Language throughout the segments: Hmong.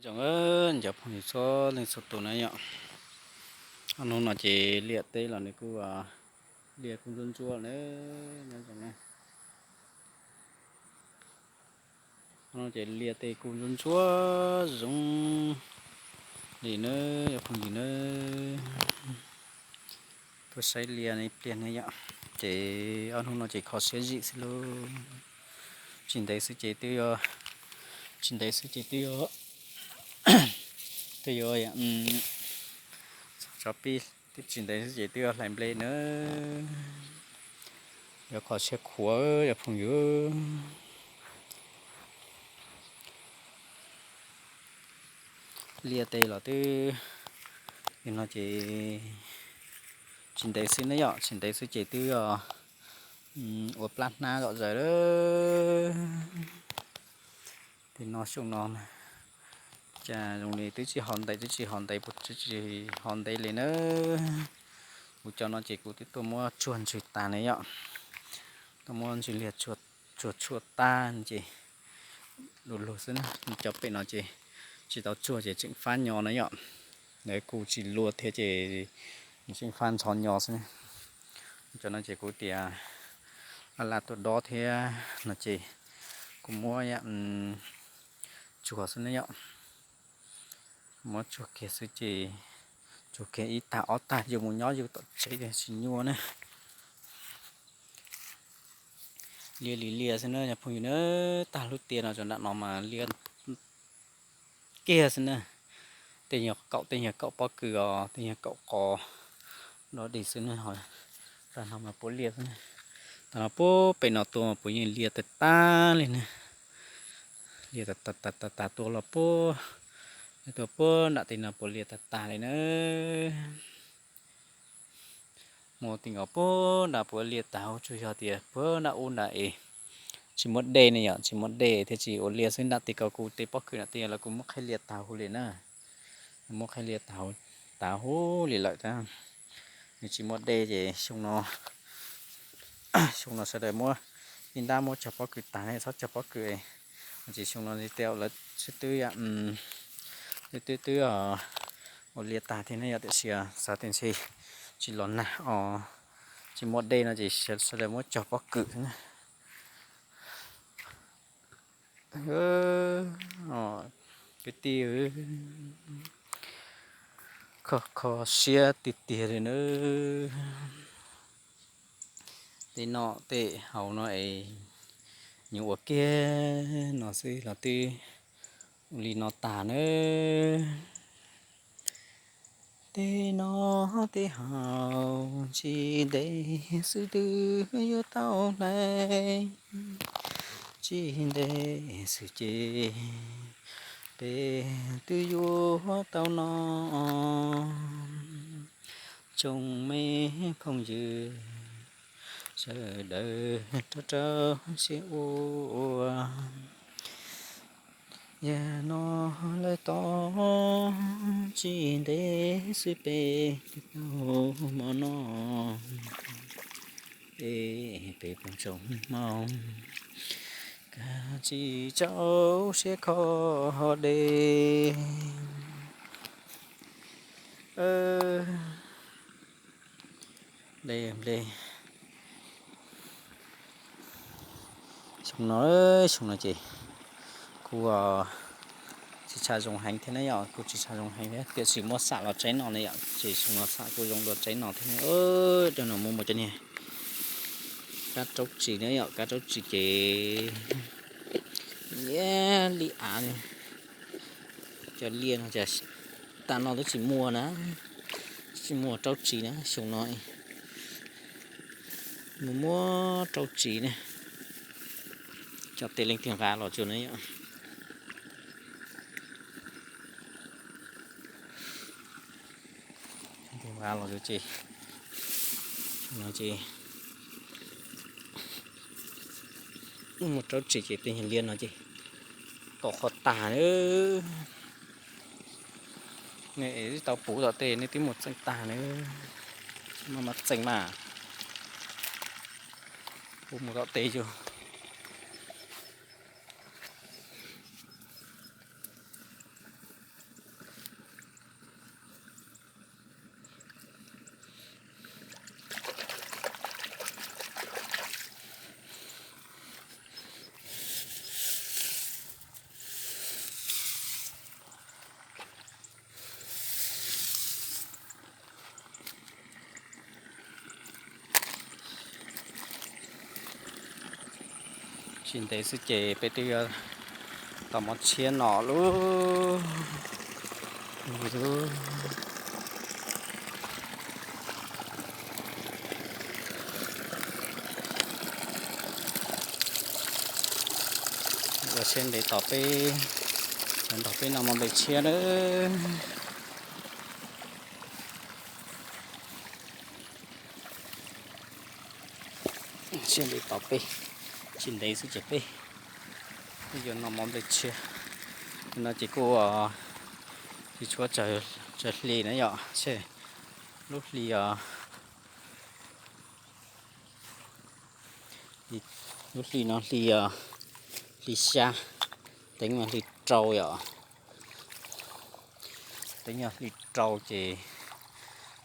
Zoo, cov phooj ywg txhua leej txhua tus na yom, hnub no ces liaj teb los nws kuj, liaj kuj ntsuab ntsuab na, nyob zoo na. Hnub no ces liaj teb kuj ntsuab ntsuab zoo li na, cov phooj ywg na. Tuaj saib liaj ib pliag na yom, ces ob hnub no ces kho siab zim xwb lauj. Tsis ntev xwb ces twb yuav, tsis ntev xwb ces twb yuav, twb yuav, tsov pib, twb tsis ntev xwb ces twb yuav hlais nplej na. Yuav kho siab khuav cov phooj ywg. Liaj teb los twb, no ces tsis ntev xwb na yom, tsis ntev xwb ces twb yuav ua plab hnab zom zaws lawm. Ces no xyoo no cas zoo li twb tsis hov ntev, twb tsis hov ntev, twb tsis hov ntev li na. Kuv cov no ces kuv twb tuaj muab tsuag ntswg tag ne yom, tuaj muab ntswg liag tsuag tshuaj tag ces lug lug xwb na. Cov pem no ces tsis tau tsuag ces tseem fab nyo na yom, lawv kuj tsis luaj thiab ces tseem fab ntxhov nyo xwb na. Cov no ces kuv tias laj laj tuaj dob thiab no ces kuv muab tsuag xwb na yom, muab tsuag kiag xwb ces tsuag kiag ib tag ob tag yus mus nyob yus tom tsev tsis nyuaj na. Liaj li liaj xwb na cov phooj ywg na, tag lub tiaj no rau nram no mas liaj kiag xwb na. Tej nyuag kaum, tej nyuag kaum pob kws os, tej nyuag kaum qos dog dig xwb na. Tag no mas puav liaj xwb na. Tag no puag pem no tuaj mas puav yeej liaj tag tag li na. Liaj tag tag tag tag tuaj los puag, tuaj puag nram tej no puav liaj tag tag li na. Muaj tej nkaus puag nram puav liaj tag huv, tsuas yog tias puag nram ub nram es tsis muaj dej ne yom, tsis muaj dej thiaj tsis ua liaj xwb. Nram tej ko kuv tej pob kws nram tej lawv kuj muab qhaib liaj tag huv li na, muab qhaib liaj tag huv li lawm tab nws tsis muaj dej ces xyoo no, xyoo no sawv daws muab ib nrab muab cog pob kws tag ne, txhob cog pob kws. Ces xyoo no tej lawv twb, twb twb ua liaj tag thiab ne yom, tiam sis xav tias ntshe tsis los nag os, tsis muaj dej no ces sawv daws muab cog pob kws na. Kwv tij, kho kho siab tiag tiag li na. Tej noj tej haus no es nyuam ua kiag no xwb los twb ua li no tag na. Tej noj tej haus tsis ntev xwb twb yuav tau hlais, tsis ntev xwb ces peb twb yuav tau noj. Tsoom me phooj ywg sawv daws rau rau siab ua, yog no lawm tod tsis ntev xwb peb twb tau mov noj. Es peb peb tsoom hmoob kav tsij txaus siab kho dej. Dej nplej. Xyoo no, xyoo no ces kuj tsis tshua zoo heev thiab na yom, kuj tsis tshua zoo heev thiab, tiam sis muab xam los tsaib no na yom, ces xyoo no xam kuj zoo dua tsaib no thiab na. Cov no muaj muaj cov niag kab raub tsis na yom, kab raub tsis ces nyiam li av li. Cov liaj no cas tag no twb tsis muaj na, tsis muaj raub tsis na, xyoo no mus muab raub tsis na. Cov tej leej twg nqa los tsuas na yom, nqa los tsuas ces, no ces muaj raub tsis ces tej liaj no ces tom qhov tag na. Nej twb tau puv tom tej, nej twb mus txeem tag na, maj mam txeem mas, puv mus tom tej yus. Tsis ntev xwb ces peb twb yuav tau mov tshiab no lauj. Ua siab ntev tos peb, nrog peb noj mov nplej tshiab nawb. Siab ntev tos peb, tsis ntev xwb ces peb, peb yuav noj mov nplej tshiab. No ces kuj tsis tshua tsawg hli na yom, lub hli os, lub hli no hli, hli xya, teev mas hli rau yom. Teev yog hli rau ces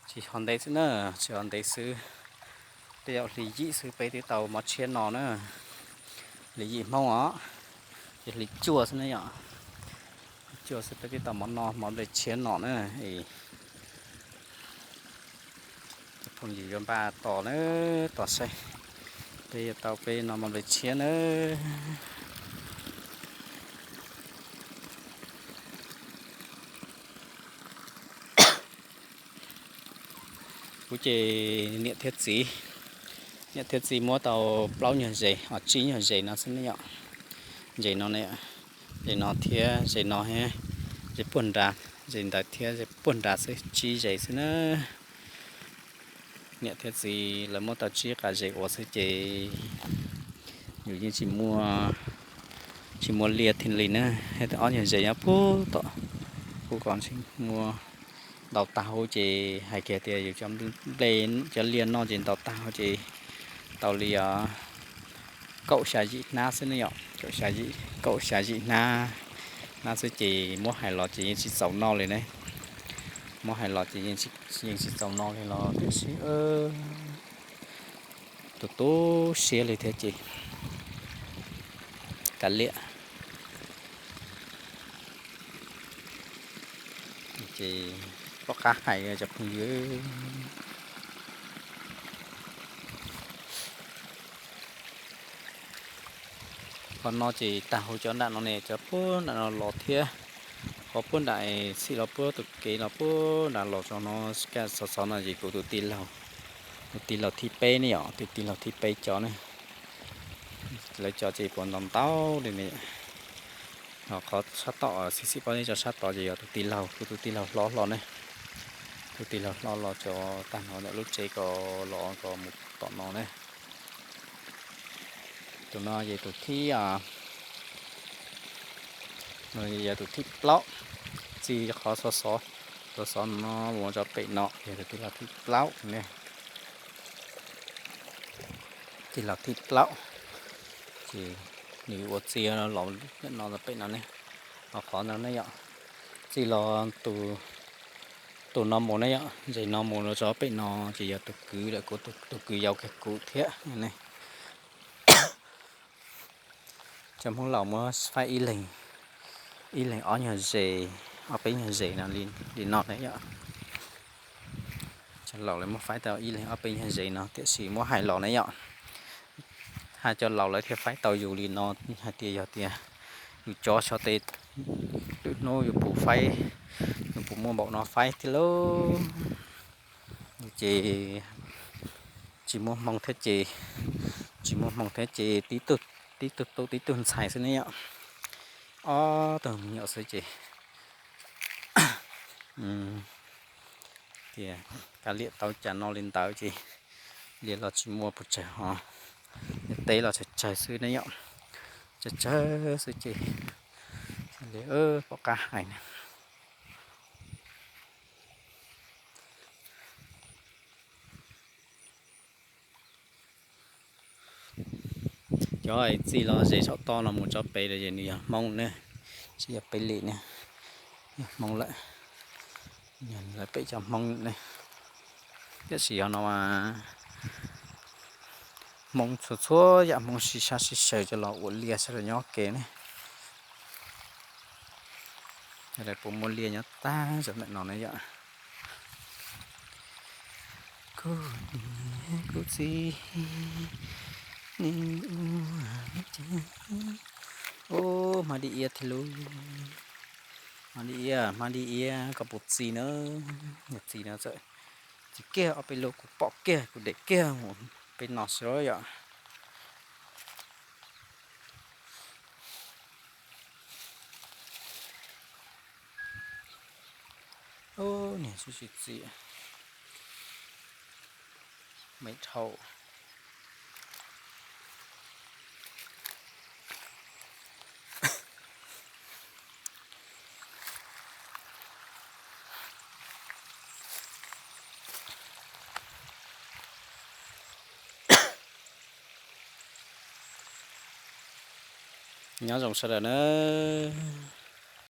tsis ho ntev xwb na, tsis ho ntev xwb. Tej zaum hli yim xwb peb twb tau mov tshiab no na. Hli yim Hmoob os, ces hli cuaj xwb na yom. Hli cuaj xwb peb twb tau mov no, mov nplej tshiab no na. Cov phooj ywg yuav npaj tos na, tos saib peb yuav tau peb noj mov nplej tshiab na. Kuv ces niam thiab txiv, niam thiab txiv muab tau plaub nyuag zes, tsib nyuag zes no xwb ne yom. Zes no, zes no thiab zes no, zes puag nrad, zes ntawd thiab zes puag nrad xwb, tsib zes xwb na. Niam thiab txiv lawv muab tau tsib qab zes ua xwb ces yus yeej tsis muaj, tsis muaj liaj thiaj li na. Ob nyuag zes nyob puag tom, kuv kom ntshe muaj ntau tag huv ces hais kiag tias yus cov nplej, cov liaj noj ces ntau tag huv ces tau li kaum xya yim hnab xwb ne yom, kaum xya yim, kaum xya yim hnab, hnab xwb ces muab hais los ces yeej tsis txaus noj li ne. Muab hais los ces yeej tsis txaus noj li los tiam sis tus tu siab li thiab ces kav liam. Ces pom qab hais cov phooj ywg. Qhov no ces tag huv cov nram no ne, cov puag nram no los thiab, qhov puag nram txhij los puag tus kev los puag nram los tso no, kaj xov xov no ces kuv tus tij laug, tus tij laug thib peb ne yom, tus tij laug thib peb cov ne. Lawv cov ces puas ntau ntau li ne. Ho qhov sab tom xib xib pob zeb tso sab tod ces yog tus tij laug, kuv tus tij laug hlob los ne. Tus tij laug hlob los tso tag no ntawm lub tsev ko los ko mus tom no ne. Tus no yog tus thib, yog tus thib plaub, txij qhov xov xov, xov xov no mus rau pem no yog tus tij laug thib plaub ne. Tij laug thib plaub, ces nws ua txiv los ntawm no pem no ne, ho qhov no ne yom. Txij los tus no mus ne yom, zes no mus rau pem no ces yog tus kwv lawm, kuv tus kwv yau kiag kuv thiab ne. Cov Hmoob laus muab faib ib leeg, ib leeg ob nyuag zes, ob peb nyuag zes no li no ne yom. Cov laus lawv muab faib tau ib leeg ob peb nyuag zes no tiam sis muab hais los ne yom, hais cov laus lawv thiaj faib tau yus li no, hais tias yog tias yus cov xyov tes lwm hnub yus puas faib, yus puas muaj npaum no faib thiab lauj. Ces tsis muaj hmoo thiab ces, tsis muaj hmoo thiab ces tib tug, tib tug tub tib tug ntxhais xwb ne yom. Ob tug me nyuam xwb ces tias kav liam tau cas no li ntawd ces liaj los tsis muaj pes tsawg ho, teb los tsawg tsawg xwb ne yom, tsawg tsawg xwb ces li pom qab hais na. Cov txij los zes saum toj no mus tso pem lawm ces nws yog Hmoob ne, tsis yog peb li ne, yog Hmoob lawm, lawv pem cov Hmoob ne. Tiam sis yog no mas Hmoob txhua txhua yam Hmoob sib sab sib xyaw coj los ua liaj sawv daws nyob kev ne. Lawv puas muaj liaj nyob tag zog ntawm no ne yom. Kuv niam kuv txiv, Ub, hmab dib iab thiab lub. Hmab dib iab, hmab dib iab koj puas txi na? Yog txi no txawm txi kiag ob peb lub kuv pom kiag kuv de kiag mus peb no xwb yom. Ub, niag sib sib txiv me dhau. Nyob zoo sawv daws nawb.